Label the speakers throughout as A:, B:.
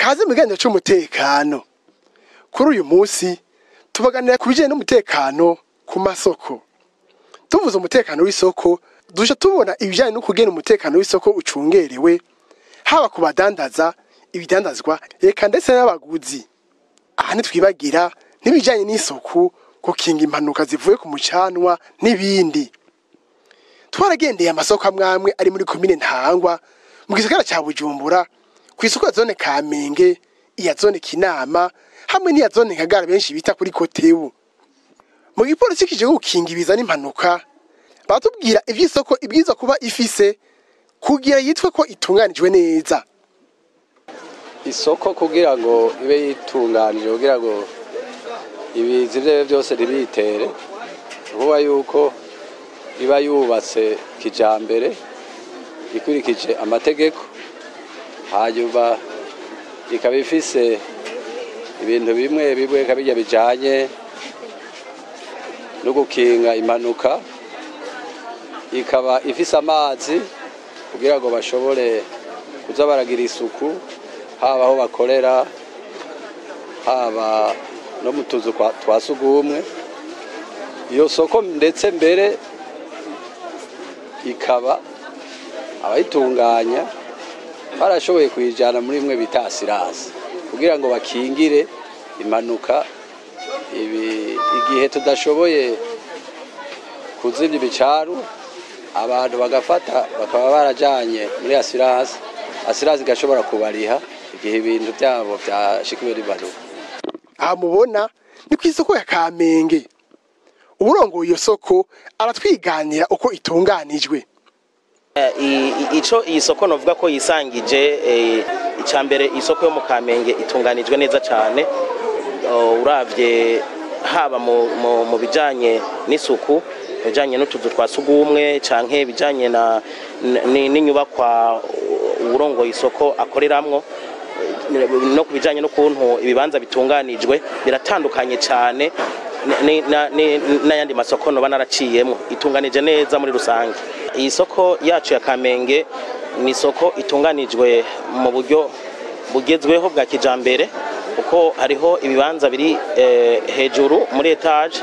A: Kaze mu kiganiro c'umutekano. Kuri uyu munsi tubaganira ku bijanye n'umutekano ku masoko. Tuvuze umutekano w'isoko, duca tubona ibijanye no kugena umutekano w'isoko ucungerewe, haba ku badandaza, ibidandazwa, eka ndetse n'abaguzi. Aha ntitwibagira n'ibijanye n'isuku, gukinga impanuka zivuye ku mucanwa n'ibindi. Twaragendeye amasoko amwamwe ari muri komine Ntahangwa, mu gisagara ca Bujumbura, kw'isoko ya zone Kamenge, iya zone Kinama, hamwe n'iya zone Ngagara benshi bita kuri Kotebu. Mu gipolisi kije gukinga ibiza n'impanuka, batubwira ivy'isoko ibwirizwa kuba ifise kugira yitwe ko itunganijwe neza.
B: Isoko kugira ngo ibe yitunganije, kugira ngo ibiza ivyo byose ntibiyitere, kuba yuko iba yubatse kijambere ikurikije amategeko, hanyuma ikaba ifise ibintu bimwe bimwe kabirya bijanye no gukinga impanuka, ikaba ifise amazi kugira ngo bashobore kuza baragira isuku, haba aho bakorera, haba no mu tuzu twa sugumwe. Iyo soko ndetse mbere ikaba abayitunganya barashoboye kuyijana muri imwe bita assurance kugira ngo bakingire impanuka igihe tudashoboye kuzimya ibicaru, abantu bagafata bakaba barajanye muri assurance, assurance igashobora kubariha igihe ibintu byabo byashikiwe n'impanuka.
A: Aha mubona ni kw'isoko ya Kamenge. Uwurongoye iyo soko aratwiganira uko itunganijwe.
C: Ico iyi soko novuga ko yisangije, ica mbere, isoko yo mu Kamenge itunganijwe neza cane. Uravye haba mu bijanye n'isuku, bijanye n'utuzu twa sugumwe, canke bijanye na n'inyubakwa uwurongoye isoko akoreramwo, no ku bijanye n'ukuntu ibibanza bitunganijwe, biratandukanye cane n'ayandi masoko noba naraciyemwo. Itunganije neza muri rusange. Iyi soko yacu ya Kamenge ni isoko itunganijwe mu buryo bugezweho bwa kijambere, kuko hariho ibibanza biri hejuru muri étage,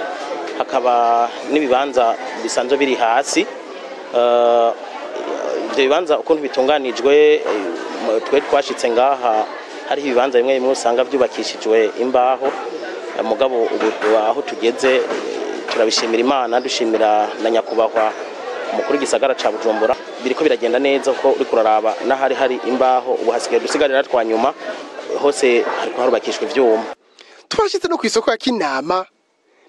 C: hakaba n'ibibanza bisanzwe biri hasi. Ivyo bibanza ukuntu bitunganijwe, twe twashitse ngaha hariho ibibanza bimwe bimwe usanga vyubakishijwe imbaho. Mugabo ubu aho tugeze, turabishimira Imana, dushimira na nyakubahwa umukuru w'igisagara ca Bujumbura. Biriko biragenda neza, kuko uriko uraraba n'ahari hari imbaho, ubu hasigaye dusigarira twa nyuma, hose hariko harubakishwa ivyuma.
A: Twashitse no kw'isoko ya Kinama,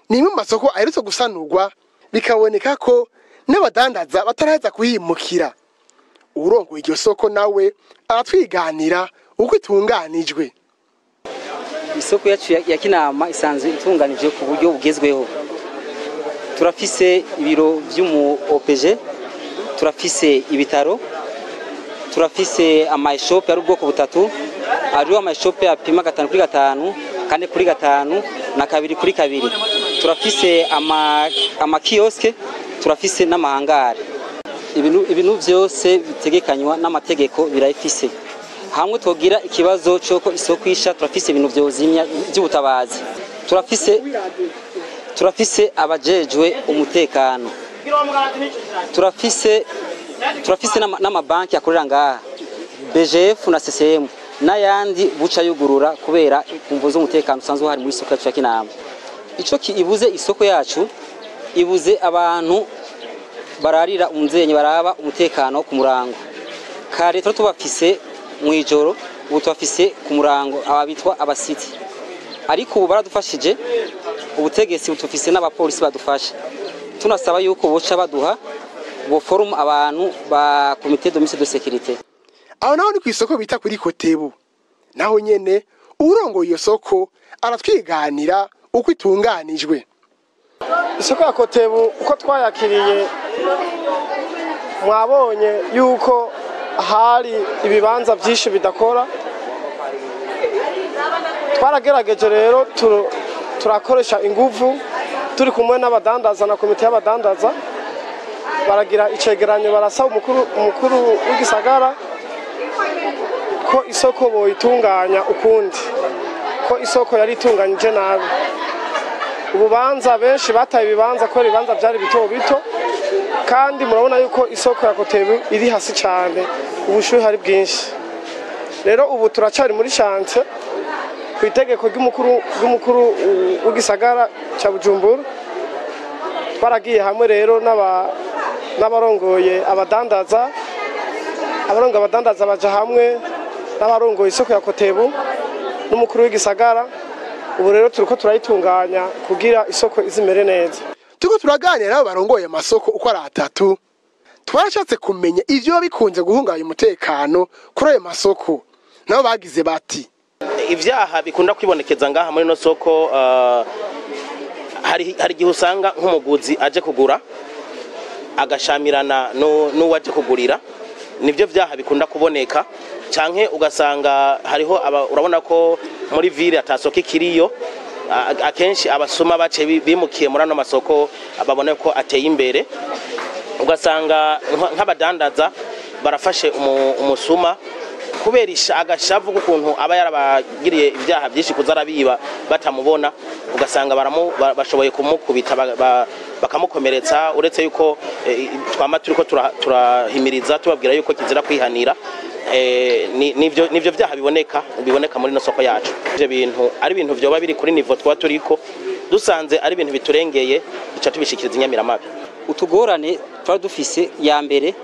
A: ni imwe mu masoko aherutse gusanurwa, bikaboneka ko n'abadandaza bataraheza kuhimukira. Uwurongoye iryo soko nawe aratwiganira uko itunganijwe.
D: Isoko yacu ya Kinama isanzwe itunganije ku buryo bugezweho. Turafise ibiro vy'umu OPG, turafise ibitaro, turafise amashopu ari ubwoko butatu. Hariho amashopu apima 5 kuri 5, 4 kuri 5 na 2 kuri 2. Turafise amakiosque, turafise n'amahangare. Ibintu vyose bitegekanywa n'amategeko birayifise. Hamwe twogira ikibazo cy'uko isoko isha, turafise ibintu vyozimya by'ubutabazi, turafise abajejwe umutekano, turafise n'amabanki akorera ngaha, BGF na CCM n'ayandi, buca yugurura kubera kumvo z'umutekano usanzwe uhari muri isoko yacu ya Kinama. Ico ibuze isoko yacu, ibuze abantu bararira umzenyi, baraba umutekano ku murango. Kare tuba tubafise mw'ijoro, ubu tubafise ku murango, aba bitwa abasiti. Ariko ubu baradufashije, ubutegetsi butufise n'abapolisi badufasha. Tunasaba yuko boca baduha bo forme abantu ba comité de mise de sécurité.
A: Aho naho ni kw'isoko bita kuri Kotebu. Naho nyene uwurongoye iyo soko aratwiganira uko itunganijwe.
E: Isoko ya Kotebu uko twayakiriye, mwabonye yuko hari ibibanza byinshi bidakora. Twaragerageje rero, turakoresha inguvu turi kumwe n'abadandaza na komite y'abadandaza, baragira icegeranyo, barasaba umukuru w'igisagara. Ko isoko boyitunganya ukundi, ko isoko yari itunganyije nabi. Ububanza benshi bataye ibibanza kubera ibibanza byari bito bito, kandi murabona yuko isoko ya Kotebu iri hasi cyane, ubushuhe ari bwinshi. Rero ubu turacari muri chantier ku itegeko ry'umukuru w'igisagara cya Bujumbura. Twaragiye hamwe rero n'abarongoye abadandaza, abarongoye abadandaza baja hamwe n'abarongoye isoko ya Kotebu n'umukuru w'igisagara. Ubu rero turiko turayitunganya kugira isoko izimere neza.
A: Turiko turaganira n'abo barongoye amasoko uko ari atatu, twarashatse kumenya ivyo bikunze guhungabanya umutekano kuri ayo masoko. Nabo bagize bati:
C: Ivyaha bikunda kwibonekeza ngaha muri no soko, hari igihe usanga nk'umuguzi aje kugura agashamirana n'uwaje kugurira, nivyo vyaha bikunda kuboneka. Canke ugasanga hariho urabona ko muri ville atasoko ikiriyo, akenshi abasuma bace bimukiye muri ano masoko babone ko ateye imbere. Ugasanga nk'abadandaza barafashe umusuma kubera agashavu k'ukuntu aba yarabagiriye ibyaha byinshi kuza arabiba batamubona, ugasanga bashoboye kumukubita bakamukomeretsa. Uretse yuko twama turiko turahimiriza tubabwira yuko kizira kwihanira, nivyo vyaha biboneka muri no soko yacu. Ivyo bintu ari ibintu vyoba biri kuri niveau twa turiko, dusanze ari ibintu biturengeye duca tubishikiriza inyamiramabi.
D: Utugorane twari dufise, ya mbere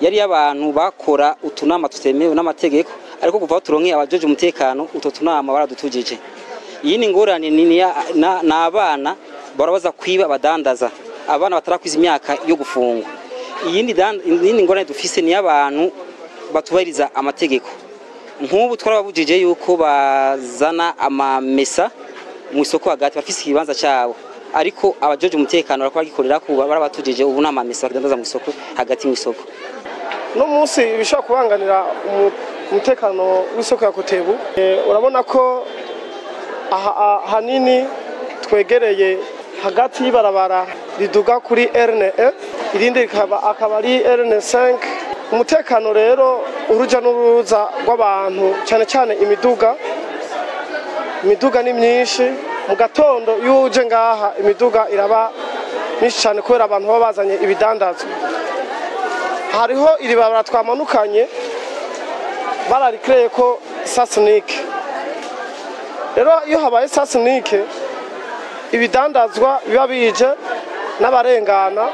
D: yari y'abantu bakora utunama tutemewe n'amategeko, ariko kuva aho turonkeye abajeje umutekano utwo tunama baradutujije. Iyi ni ngorane ni abana barabaza kwiba abadandaza, abana batarakwiza imyaka yo gufungwa. Iyindi ngorane dufise ni y'abantu batubahiriza amategeko. Nk'ubu twarababujije yuko bazana amamesa mu isoko hagati, bafise ikibanza cyabo, ariko abajeje umutekano barako bagikorera ko barabatujije. Ubu n'amamesa badandaza mu isoko hagati mu isoko.
E: No munsi bishobora kubanganira umutekano w'isoko ya Kotebu, urabona ko ahanini twegereye hagati y'ibarabara riduga kuri RN1, irindi akaba ari RN5. Umutekano rero uruja n'uruza rw'abantu, cyane cyane imiduga ni myinshi. Mu gatondo iyo uje ngaha imiduga iraba myinshi cyane kubera abantu baba bazanye ibidandazwa. Hariho iri barabara twamanukanye bararikreye ko sasinike. Rero iyo habaye sasinike, ibidandazwa biba bije n'abarengana,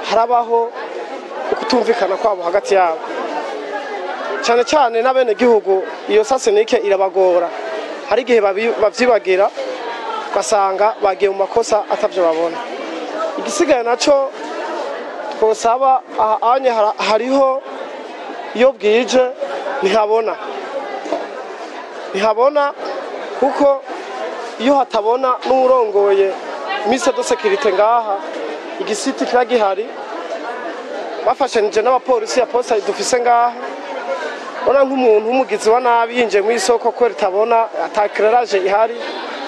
E: harabaho ukutumvikana kwabo hagati yabo, cyane cyane n'abenegihugu. Iyo sasinike irabagora, hari igihe bavyibagira ugasanga bagiye mu makosa atavyo babona. Igisigaye naco twosaba, anye hariho iyo bwije ntihabona, kuko iyo hatabona n'urongoye mise de sécurité ngaha igisiti kiba gihari, bafashanije n'abapolisi ya posta dufise ngaha. Ona nk'umuntu w'umugizi wa nabi yinjiye mu isoko ko ritabona, atakereraje ihari,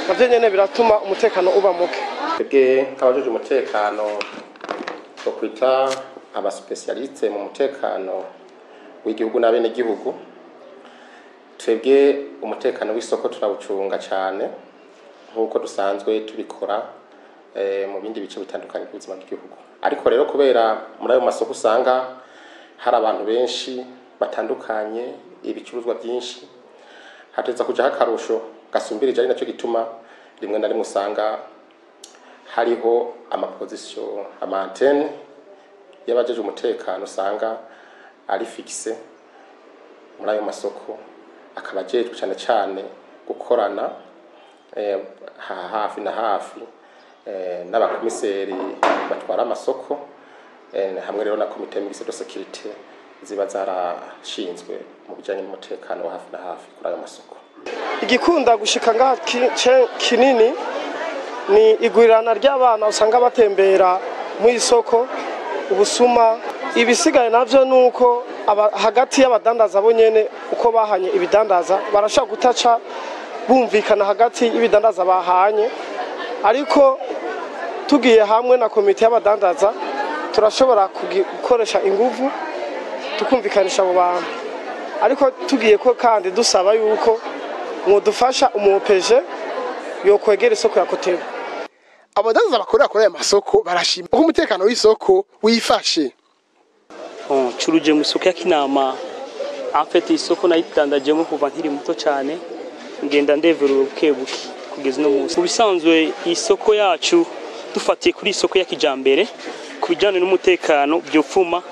E: navyo nyene biratuma umutekano uba muke.
F: Twebwe nk'abajeje umutekano twokwita abasipesialiste mu mutekano w'igihugu n'abenegihugu, twebwe umutekano w'isoko turawucunga cyane nk'uko dusanzwe tubikora mu bindi bice bitandukanye by'ubuzima bw'igihugu. Ariko rero kubera muri ayo masoko usanga hari abantu benshi batandukanye, ibicuruzwa byinshi, hateza kujaho akarusho gasumbirije, ari nacyo gituma rimwe na rimwe usanga hariho amapozisiyo, ama antenne y'abajeje umutekano usanga ari fixe muri ayo masoko, akaba ajejwe cyane cyane gukorana hafi na hafi n'abakomiseri batwara amasoko, hamwe rero na komite mixte de sécurité ziba zarashinzwe mu bijanye n'umutekano wa hafi na hafi kuri ayo masoko.
E: Igikunda gushika ngaha kinini ni igurirana ry'abana usanga batembera mu isoko, ubusuma. Ibisigaye navyo nuko hagati y'abadandaza bo nyene uko bahanye ibidandaza barashaka gutaca bumvikana hagati y'ibidandaza bahanye, ariko tugiye hamwe na komite y'abadandaza turashobora gukoresha inguvu tukumvikanisha abo bantu. Ariko tugiye ko kandi dusaba yuko mwodufasha umu OPG yokwegera isoko ya Kotebu.
A: Abadandaza bakorera kuri aya masoko barashima uko umutekano w'isoko wifashe.
G: Ncuruje mu isoko ya Kinama. En fait, isoko nayitandajemo kuva nkiri muto cyane, ngenda ndevera buke buke kugeza uno munsi. Mu bisanzwe isoko yacu, dufatiye kuri isoko ya kijambere ku bijyanye n'umutekano, byofuma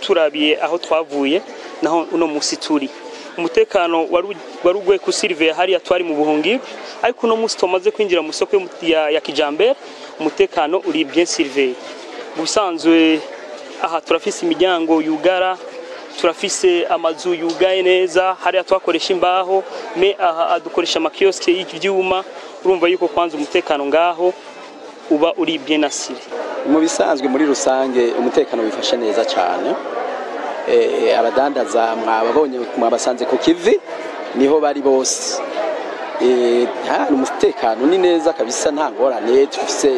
G: turabiye aho twavuye naho uno munsi turi, umutekano wari ugoye kusiriveya hariya twari mu buhungiro, ariko uno munsi tumaze kwinjira mu isoko ya kijambere, umutekano uri bien surveillé. Mu bisanzwe aha turafise imiryango yugara, turafise amazu yugaye neza. Hariya twakoresha imbaho, mais aha dukoresha amakiosque y'ivyuma. Urumva yuko kwanza umutekano ngaho uba uri bien assuré.
B: Mu bisanzwe, muri rusange, umutekano wifashe neza cyane. Abadandaza mwababonye, mwabasanze ku kivi, niho bari bose. Nta umutekano ni neza kabisa, nta ngorane. Dufise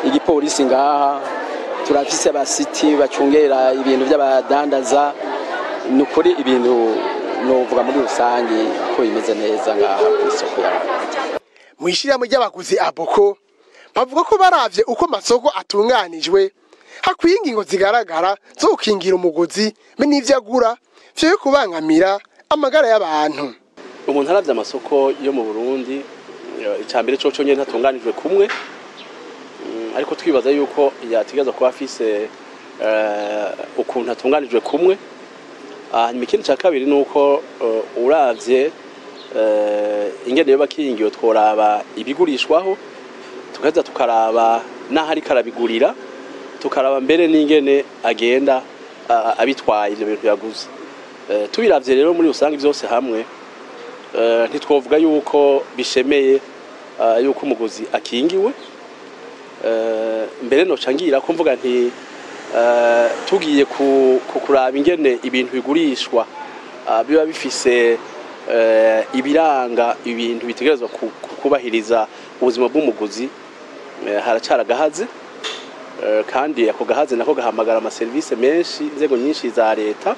B: igipolisi ngaha, turafise abasiti bacungera ibintu by'abadandaza. Ni ukuri ibintu novuga muri rusange ko bimeze neza ngaha ku isoko yacu.
A: Mu ishyirahamwe ry'abaguzi Aboko bavuga ko baravye uko amasoko atunganijwe, hakwiye ingingo zigaragara zo gukingira umuguzi be n'ivyo agura vyo kubangamira amagara y'abantu.
H: Umuntu aravye amasoko yo mu Burundi, icya mbere coco nyene ntatunganijwe kumwe. Ariko twibaza yuko yategerezwa kuba afise ukuntu atunganijwe kumwe. Hanyuma ikindi cya kabiri ni uko uravye ingene yoba kingiwe, tworaba ibigurishwaho, tukaza tukaraba n'aho ariko arabigurira, tukaraba mbere n'ingene agenda abitwaye ivyo bintu yaguze. Tubiravye rero muri rusange byose hamwe, ntitwovuga yuko bishemeye yuko umuguzi akingiwe. Mbere noca ngira ko mvuga nti tugiye ku kuraba ingene ibintu bigurishwa, biba bifise ibiranga ibintu bitegerezwa kubahiriza ubuzima bw'umuguzi, haracara agahaze. Kandi ako gahaze nako gahamagara amaserivisi menshi, inzego nyinshi za leta,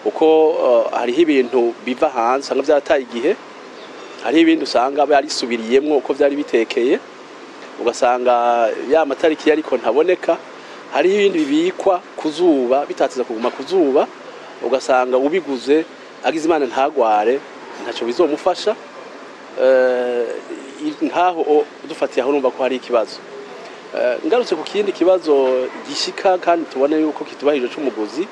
H: kuko hariho ibintu biva hanze usanga byarataye igihe, hariho ibindi usanga barisubiriyemwo uko byari bitekeye, ugasanga ya matariki yariko ntaboneka, hariho ibindi bibikwa ku zuba bitateza kuguma ku zuba, ugasanga ubiguze agize Imana ntagware, ntacyo bizomufasha. Nkaho dufatiye aho, urumva ko hari ikibazo. Ngarutse ku kindi kibazo gishika kandi tubona yuko kitubahirije c'umuguzi,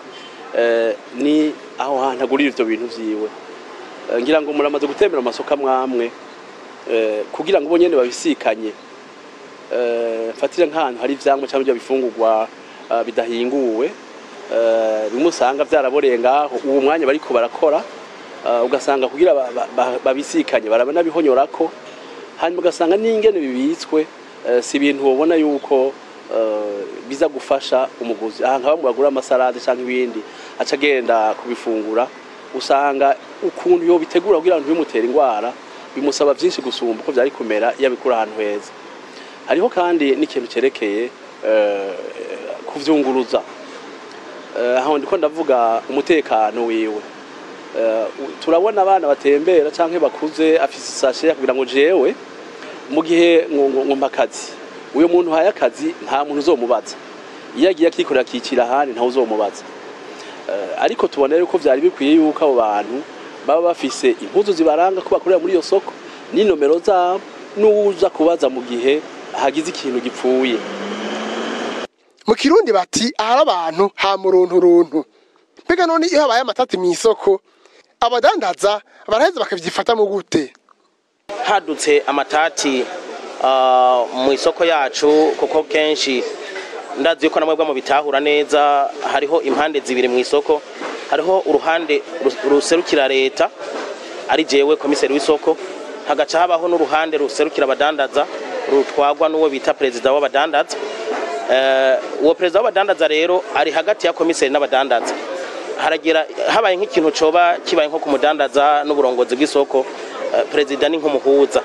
H: ni aho hantu agurira ivyo bintu vyiwe. Ngira ngo muramaze gutembera amasoko amwamwe, kugira ngo bo nyene babisikanye. Mfatire nk'ahantu hari ivyamwa cyangwa ibyo bifungurwa bidahinguwe, bimwe usanga vyaraboreye ngaho uwo mwanya bariko barakora, ugasanga kugira babisikanye barabonabihonyorako, hanyuma ugasanga n'ingene bibitswe si ibintu ubona yuko biza gufasha umuguzi. Aha nka bamwe bagura amasalade cyangwa ibindi aca agenda kubifungura, usanga ukuntu yo bitegura kugira ngo ntibimutere indwara bimusaba byinshi gusumba uko byari kumera iyo abikura ahantu heza. Hariho kandi n'ikintu cyerekeye kuvyunguruza. Aho ndiko ndavuga umutekano wiwe. Turabona abana batembera canke bakuze, afise isashe kugira ngo jewe mu gihe ngo mpa akazi, uyo muntu uhaye akazi nta muntu uzomubaza. Iyo agiye akikorera akicira ahandi, ntawe uzomubaza. Ariko tubona yuko vyari bikwiye yuko abo bantu baba bafise impuzu zibaranga ko bakorera muri iyo soko n'inomero zabo, n'uwuza kubaza mu gihe hagize ikintu gipfuye.
A: Mu Kirundi bati ahari abantu ha murunturuntu. Mbega none iyo habaye amatati mw'isoko, abadandaza baraheza bakavyifatamo gute?
C: Hadutse amatati mu isoko yacu, kuko kenshi ndazi yuko namwe mu bitahura neza, hariho impande zibiri mu isoko. Hariho uruhande ruserukira leta, ari jewe komiseri w'isoko, hagaca habaho n'uruhande ruserukira abadandaza, rutwagwa n'uwo bita perezida w'abadandaza. Uwo perezida w'abadandaza rero ari hagati ya komiseri n'abadandaza. Haragira habaye nk'ikintu coba kibaye nko kumudandaza n'uburongozi bw'isoko, perezida ni nk'umuhuza.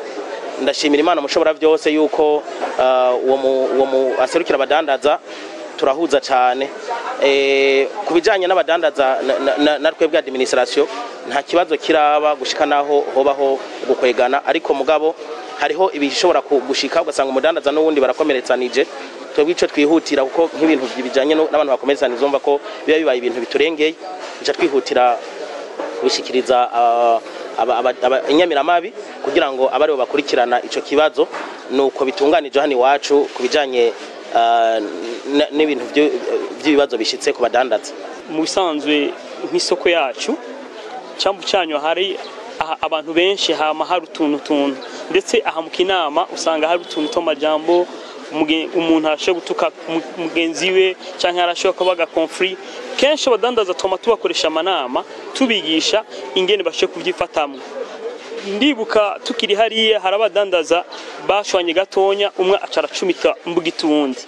C: Ndashimira Imana mushobora byose yuko uwo mu aserukira abadandaza turahuza cyane. Ku bijanye n'abadandaza na twebwe administration. Nta kibazo kiraba gushika naho hobaho gukwegana, ariko mugabo hariho ibishobora gushika ugasanga umudandaza n'uwundi barakomeretsanije. Twebwe ico twihutira, kuko nk'ibintu bijanye n'abantu bakomeretsanije umva ko biba bibaye ibintu biturengeye, bica twihutira kubishikiriza inyamiramabi kugira ngo abaribo bakurikirana ico kibazo. Nuko bitunganije hano iwacu ku bijanye n'ibintu vy'ibibazo bishitse ku badandaza.
G: Mu bisanzwe nk'isoko yacu cyambu cyanyu hari abantu benshi, hama hari utuntu tuntu, ndetse aha mu Kinama usanga hari utuntu tw'amajambo. Umuntu arashobora gutuka mugenzi we cyangwa arashobora kuba conflit. Kenshi abadandaza twama tubakoresha amanama, tubigisha ingene bashobora kubyifatamwo. Ndibuka tukiri hariya hari abadandaza bashwanye gatonya, umwe aca aracumita imbugita uwundi.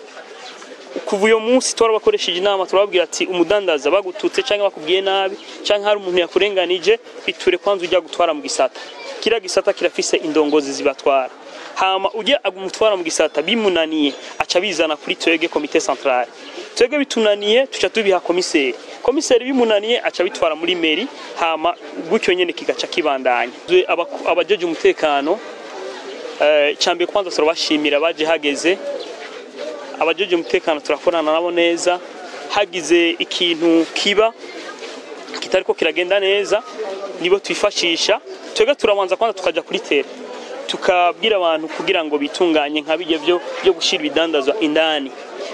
G: Kuva uyo munsi twarabakoresheje inama, turababwira ati umudandaza bagututse cyangwa bakubwiye nabi cyangwa hari umuntu yakurenganije, iture kwanza ujya gutwara mu gisata. Kiriya gisata kirafise indongozi zibatwara, hama ujya agumutwara mu gisata bimunaniye aca bizana kuri twebwe comité central. Twebwe bitunaniye tuca tubiha komiseri, komiseri bimunaniye aca bitwara muri mairie, hama gutyo nyene kigaca kibandanya. Abajeje umutekano, cyambere kwanza turabashimira baje hageze. Abajeje umutekano turakorana nabo neza. Hagize ikintu kiba kitariko kiragenda neza nibo twifashisha. Twebwe turabanza kwanza tukaja kuri terrain, tukabwira abantu kugira ngo bitunganye nka bijye byo gushira ibidandazwa indani.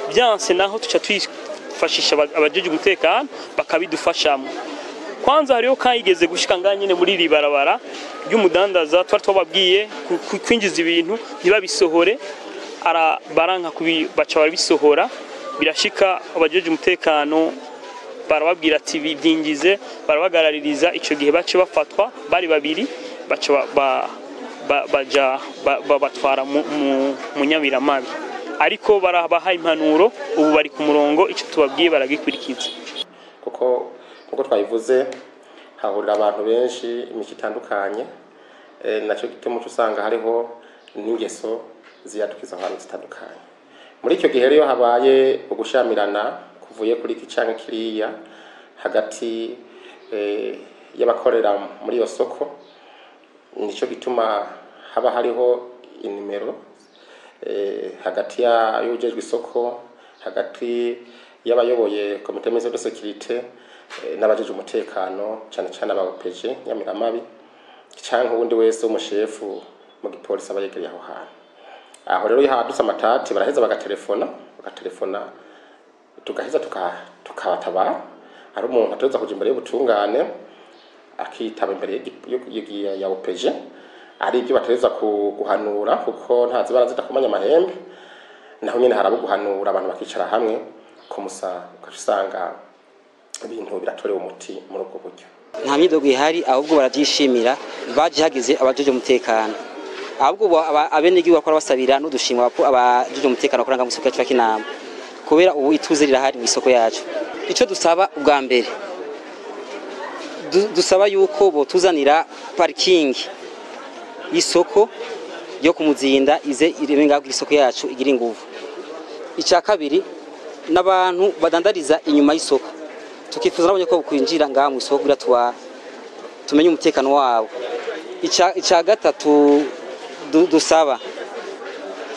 G: Byanse naho tuca twifashisha abajeje umutekano bakabidufashamo. Kwanza hariho kayigeze gushika ngaha nyene muri iri barabara ry'umudandaza, twari twababwiye kwinjiza ibintu ntibabisohore, baranka baca barabisohora. Birashika abajeje umutekano barababwira ati byinjize, barabagaraririza. Ico gihe bace bafatwa bari babiri, baca baja babatwara mu nyamiramabi, ariko barabaha impanuro. Ubu bari ku murongo, ico tubabwiye baragikurikiza.
F: Kuko nkuko twabivuze hahurira abantu benshi, imico itandukanye, nacyo gituma usanga hariho n'ingeso ziyadukiza ahantu zitandukanye. Muri icyo gihe rero habaye ugushamirana kuvuye kuri iki canke kiriya hagati y'abakorera muri iyo soko, nico gituma haba hariho inimero hagati y'ujejwe isoko, hagati y'abayoboye comité mesure de sécurité n'abajeje umutekano, cane cane aba OPG nyamiramabi canke uwundi wese w'umushefu mu gipolisi aba yegereye aho hantu. Aho rero iyo hadutse amatati baraheza bagatelefona, tugaheza tukabatabara. Hari umuntu atoza kuja imbere y'ubutungane akitaba imbere ya OPG, ari ibyo batereza guhanura, kuko nta zibara zidakomanya amahembe. Naho nyene harabo guhanura abantu bakicara hamwe kumusa, ugasanga ibintu biratorewe umuti muri ubwo buryo.
D: Nta myidogo ihari, ahubwo barabyishimira baje hageze abajeje umutekano. Ahubwo abenegihugu bakora basabira n'udushimwa abajeje umutekano bakora mu isoko yacu ya Kinama, kubera ubu ituze rirahari mu isoko yacu. Ico dusaba ubwa mbere, dusaba yuko botuzanira parking y'isoko yo kumuzinda ize ireme ngaho isoko yacu igira inguvu. Icya kabiri, n'abantu badandariza inyuma y'isoko tukifuza nabonye ko kwinjira ngaha mu isoko kugira tumenye umutekano wabo. Icya gatatu dusaba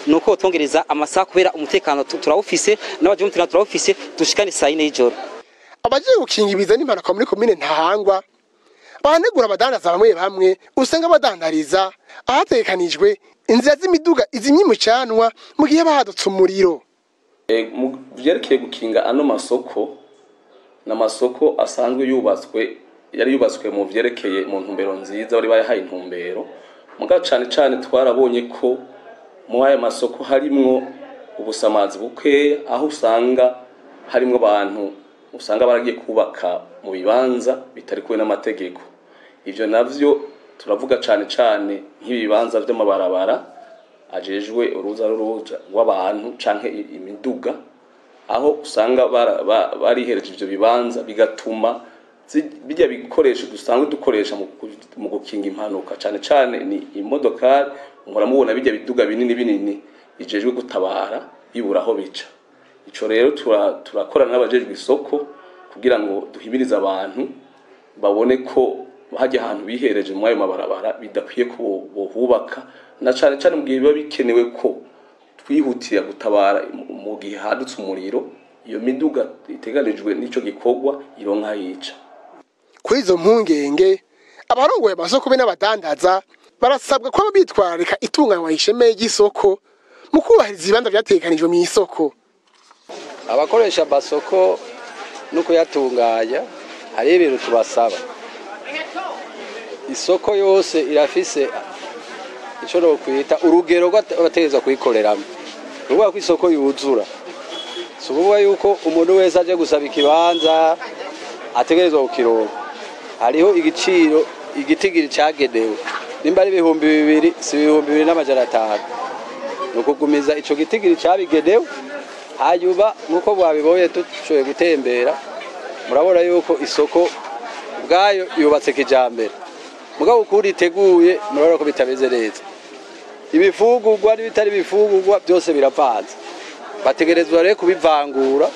D: nuko twongereza amasaha, kubera umutekano turawufise n'abaje umutekano turawufise, dushikane saa 4 y'ijoro.
A: Abagiye gukinga ibiza n'impanuka muri komine Ntahangwa bahanegura abadandaza bamwe bamwe usanga badandariza ahategekanijwe inzira z'imiduga izimye umucanwa mu gihe bahadutse umuriro.
I: Mu vyerekeye gukinga ano masoko, n'amasoko asanzwe yubatswe, yari yubatswe mu vyerekeye mu ntumbero nziza, bari bayahaye intumbero. Muga cane cane twarabonye ko mu aya masoko harimwo ubusamazi bukeya, aho usanga harimwo abantu usanga baragiye kubaka mu bibanza bitari kumwe n'amategeko. Ivyo navyo turavuga cane cane nk'ibibanza vy'amabarabara ajejwe uruza n'uruza rw'abantu canke imiduga, aho usanga barihereje ivyo bibanza, bigatuma bijya bikoresho dusanzwe dukoresha mu gukinga impanuka, cane cane ni imodokari, muramubona bijya biduga binini binini bijejwe gutabara bibura aho bica. Ico rero turakorana n'abajejwe isoko kugira ngo duhimirize abantu babone ko hajya ahantu bihereje mu ayo mabarabara bidakwiye ko bohubaka, na cane cane mu gihe biba bikenewe ko twihutira gutabara mu gihe hadutse umuriro, iyo miduga iteganijwe n'ico gikorwa ironka yica.
A: Kuri izo mpungenge, abarongoye amasoko be n'abadandaza barasabwa kuba bitwararika itunganywa rishemeye ry'isoko mu kubahiriza ibibanza vyategekanijwe mw'isoko.
J: Abakoresha amasoko no kuyatunganya, hariho ibintu tubasaba. Isoko yose irafise ico nokwita urugero rw'abategerezwa kuyikoreramo. Ni ukuvuga ko isoko yuzura, si ukuvuga yuko umuntu wese aje gusaba ikibanza ategerezwa kukironka. Hariho igiciro, igitigiri cagenewe. Nimba ari 2000, si 2500. Ni ukugumiza ico gitigiri cabigenewe. Hanyuma nk'uko mwabibonye dushoboye gutembera, murabona yuko isoko ubwayo yubatse kijambere, mugabo ukuntu iteguye murabona ko bitameze neza. Ibifungurwa n'ibitari ibifungurwa byose biravanze, bategerezwa rero kubivangura.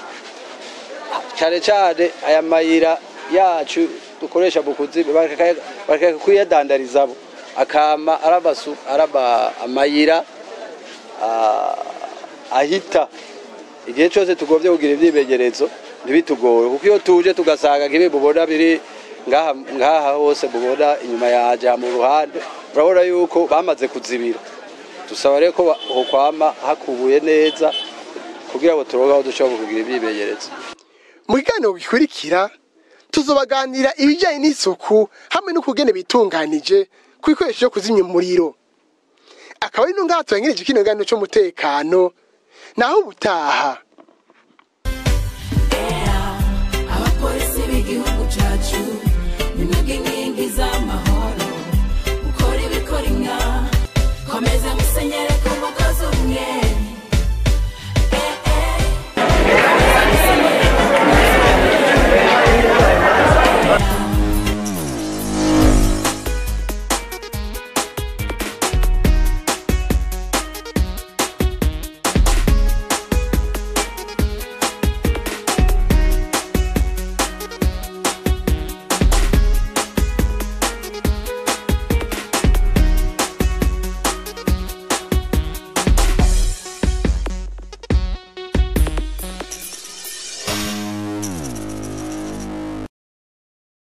J: Cyane cyane aya mayira yacu dukoresha mu kuziba, bareka kuyadandarizamo, akama araba amayira ahita igihe cyose tugombye kugira imyimenyerezo ntibitugore, kuko iyo tuje tugasanga nk'ibi mubona biri ngaha ngaha hose, mubona inyuma yaje mu ruhande, murabona yuko bamaze kuzibira. Dusaba rero ko hokwama hakubuye neza kugira ngo turonke aho dushobora kugira imyimenyerezo.
A: Mu kiganiro gikurikira tuzobaganira ibijyanye n'isuku hamwe n'ukugene bitunganije ku bikoresho byo kuzimya umuriro. Akaba ari no ngaha turangireje kino kiganiro c'umutekano, naho ubutaha.
K: Abapolisi b'igihugu cacu, nimwebwe.